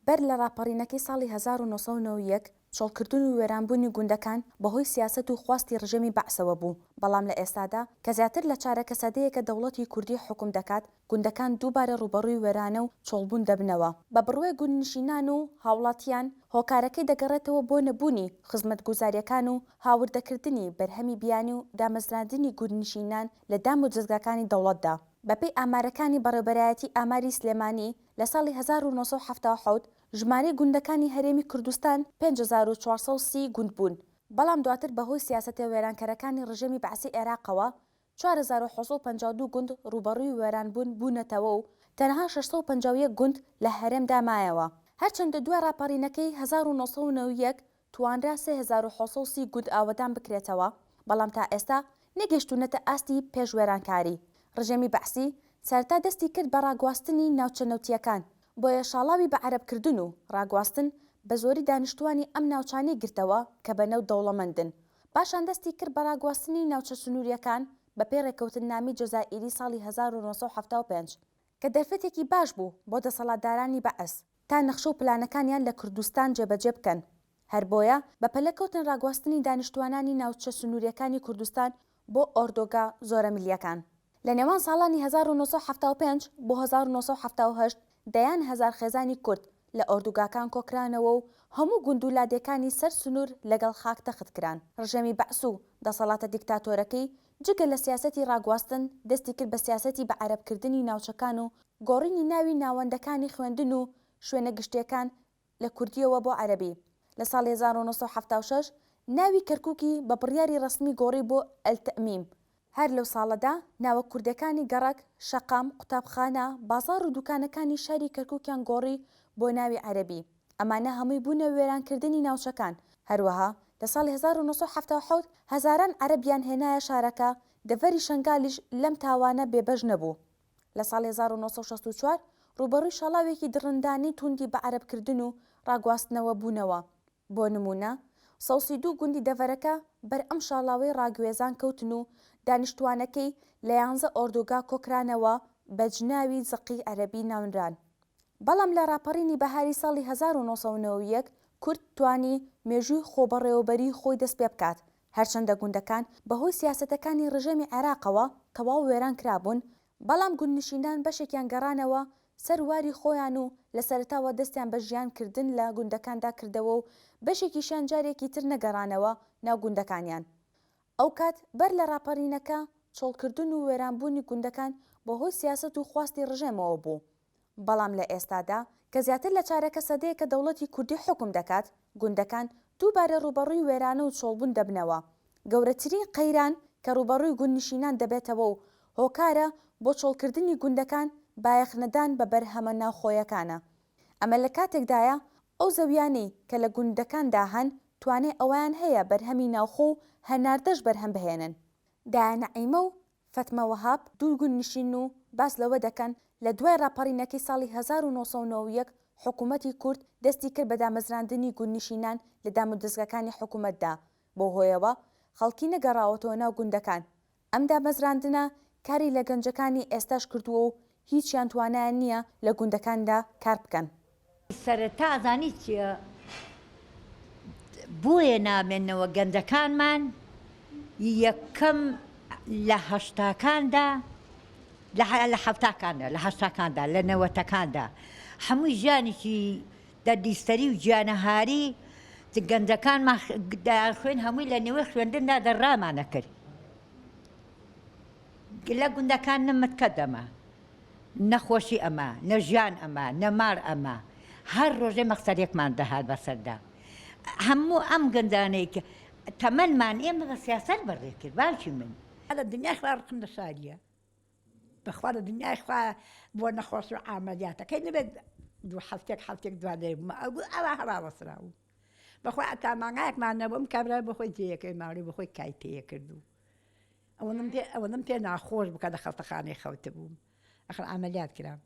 بەر لە ڕاپەڕینەکەی ساڵی 1991، چۆڵکردن و وێرانبوونی گوندەکان بەهۆی سیاسەت و خواستی ڕژێمی بەعسەوە بوو، بەڵام لە ئێستادا کە زیاتر لە چارەکە سەدەیەکە دەوڵەتی کوردی حوکم دەکات، گوندەکان دووبارە ڕووبەڕووی وێرانە و چۆڵبوون دەبنەوە. بە بڕوای گوندنشینان و هاوڵاتیان، هۆکارەکەی دەگەڕێتەوە بۆ نەبوونی خزمەتگوزارییەکان و هاوردەکردنی بەرهەمی بیانی و دامەزراندنی گوندنشینان لە دام و دەزگاکانی دەوڵەتدا. بەپێی ئامارەکانی بەڕێوبەرایەتی ئاماری سلێمانی، لە ساڵی 1977 ژمارەی گوندەکانی هەرێمی کوردستان 5430 گوند بوون، بەڵام دواتر بەهۆی سیاسەتە وێرانکەرەکانی ڕژێمی بەعسی عێراقەوە 4752 گوند ڕووبەڕووی وێرانبوون بوونەتەوە و تەنها 651 گوند لە هەرێمدا مایەوە. هەرچەندە دوای ڕاپەڕینەکەی 1991 توانرا 3730 گوند ئاوەدان بکرێتەوە، بەڵام تا ئێستا نەگەیشتوونەتە ئاستی پێش وێرانکاری. ڕژێمی بەعسی سەرەتا دەستی کرد بە ڕاگواستنی ناوچە نەوتییەکان، بۆیە شاڵاوی بە عەرەبکردن و ڕاگواستن بە زۆری دانیشتووانی ئەم ناوچانەی گرتەوە کە بە نەوت دەوڵەمەندن. پاشان دەستی کرد بە ڕاگواستنی ناوچە سنوورییەکان بەپێی ڕێککەوتننامەی جەزائیری ساڵی 1975، کە دەرفەتێکی باش بوو بۆ دەسەڵاتدارانی بەعس تا نەخشە و پلانەکانیان لە کوردستان جێبەجێ بکەن. هەر بۆیە بە پەلە کەوتن ڕاگواستنی دانیشتوانانی ناوچە سنوورییەکانی کوردستان بۆ ئۆردوگا زۆرەملییەکان. لە نێوان ساڵانی 1975 بۆ 1978 دەیان هەزار خێزانی کورد لە ئۆردوگاکان کۆکرانەوە و هەموو گوند و لادێکانی سەر سنوور لەگەڵ خاک تەخت کران. ڕژێمی بەعس و دەسەڵاتە دیکتاتۆرەکەی جگە لە سیاسەتی ڕاگواستن دەستی کرد بە سیاسەتی بە عەرەبکردنی ناوچەکان و گۆڕینی ناوی ناوەندەکانی خوێندن و شوێنە گشتییەکان لە کوردییەوە بۆ عەرەبی. لە ساڵی 1976 ناوی کەرکووکی بە بڕیاری ڕەسمی گۆڕی بۆ ئەلتەئمیم. هەر لەو ساڵەدا ناوە کوردیەکانی گەڕەک، شەقام، قوتابخانە، بازاڕ و دوکانەکانی شاری کەرکوکیان گۆڕی بۆ ناوی عەرەبی. ئەمانە هەمووی بوونە وێرانکردنی ناوچەکان. هەروەها لە ساڵی 1977 هەزاران عەرەبیان هێنایە شارەکە، دەڤەری شەنگالیش لەم تاوانە بێبەش نەبوو. لە ساڵی 1964 ڕووبەڕووی شاڵاوێکی دڕندانەی توندی بەعەرەبکردن و ڕاگواستنەوە بوونەوە. بۆ نموونە 132 گوندی دەڤەرەکە بەر ئەم شاڵاوەی ڕاگوێزان کەوتن و دانیشتووانەکەی لە یانزە ئۆردوگا کۆکرانەوە بە جناوی زەقی عەرەبی ناونران. بەڵام لە ڕاپەڕینی بەهاری ساڵی 1991 کورد توانی مێژووی خۆبەڕێوەبەریی خۆی دەست پێبکات، هەرچەندە گوندەکان بەهۆی سیاسەتەکانی ڕژێمی عێراقەوە تەواو وێران کرابوون، بەڵام گوندنشینان بەشێکیان گەڕانەوە سەر واری خۆیان و لە سەرەتاوە دەستیان بە ژیان کردن لە گوندەکاندا کردەوە و بەشێکیشیان جارێکی تر نەگەڕانەوە ناو گوندەکانیان. ئەوکات بەر لە ڕاپەڕینەکە چۆڵکردن و وێرانبوونی گوندەکان بەهۆی سیاسەت و خواستی ڕژێمەوە بوو. بەڵام لە ئێستادا کە زیاتر لە چارەکە سەدەیەکە دەوڵەتی کوردی حوکم دەکات، گوندەکان دووبارە ڕووبەڕووی وێرانە و چۆڵبوون دەبنەوە. گەورەترین قەیران کە ڕووبەڕووی گوندنشینان دەبێتەوە و هۆکارە بۆ چۆڵکردنی گوندەکان، بایەخنەدان بە بەرهەمە ناوخۆیەکانە. ئەمە لە کاتێکدایە ئەو زەویانەی کە لە گوندەکاندا هەن توانای ئەوەیان هەیە بەرهەمی ناوخۆ و هەناردەش بەرهەم بهێنن. دایە نەعیمە و فاتمە وەهاب دوو گوندنشینن و باس لەوە دەکەن، لە دوای ڕاپەڕینەکەی ساڵی 1991 حکوومەتی کورد دەستی کرد بە دامەزراندنی گوندنشینان لە دامودەزگاکانی حکوومەتدا، بەو هۆیەوە خەڵکی نەگەڕاوەتەوە ناو گوندەکان. ئەم دامەزراندنە کاری لە گەنجەکانی ئێستاش کردووە و هیچیان توانایان نییە لە گوندەکاندا کار بکەن. سەرەتا ئەزانی چیە بۆیە نامێنەوە گەنجەکانمان یەکەم لە هەشتاکاندا لە حەفتاکاندا لە هەشتاکاندا لە نەوەتەکاندا هەمووی ژیانێکی دەردیسەری و گیانەهاری گەنجەکانمان دەیانخوێن هەمووی لە نێوەی خوێندندا دەرڕامانە کرد لە گوندەکان نمت کە دەما نە خۆشی ئەما، نە ژیان ئەما، نە مار ئەما، هەر ڕۆژێ مەخسەرێکمان دەهات بەسەردا. هەموو ئەم گەنجانەی کە تەمەنمان ئێمە بە سیاسەت بەڕێ کرد باوکی من. لە دنیای خوا ڕقم لە شاریە بەخوا لە دنیای خوا بۆ نەخۆشی و عامەلیاتەکەی نەبێت دوو هەفتێک هەفتێک دوا لێ بوومە ئەو ئەوا هەڕاوەسراوم بەخوا ئەتا مانگایەکمان نەبوو ئەم کابرای بۆ خۆی جێیەکەی ماڵی بۆ خۆی کای پێیە کردو ئەوەندەم پێ ئەوەندەم پێ ناخۆش بوو کە لە خەستەخانەی خەوتبووم ئەخر عەمەلیات کرام.